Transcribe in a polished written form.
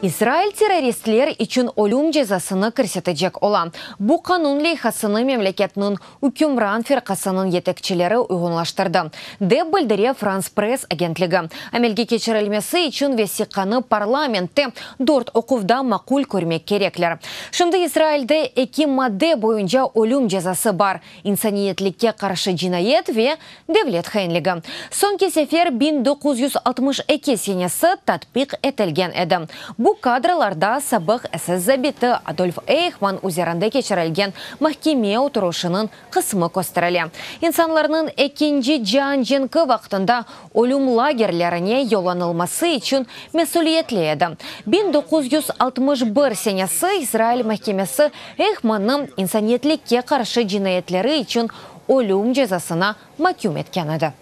İsrail terroristler içün ölüm cezasını kirsetecek ola. Bu qanun leyhasını memleketniñ ükümran firqasınıñ yetekçileri uyğunlaştırdı, dep bildire Frans Press agentligi. Amelge keçirilmesi içün vesiqanı parlamentte dört oquvda maqul körmek kerekler. Şimdi İsrailde eki madde boyunca ölüm cezası bar, insaniyetlikke qarşı cinayet ve devlet hainligi. Soñki sefer 1962 senesi tatbiq etilgen edi. Bu kadrlarda sabıq SS zabiti Adolf Eyhman üzerinde keçirilgen mahkeme oturışınıñ qısmı kösterile. İnsanlarnıñ Ekinci cian cenki vaqtında ölüm lagerlerine yollanılması içün mesüliyetli edi. 1961 senesi İsrail mahkemesi Eyhmannı insaniyetlikke qarşı cinayetleri içün ölüm cezasına maküm etken edi.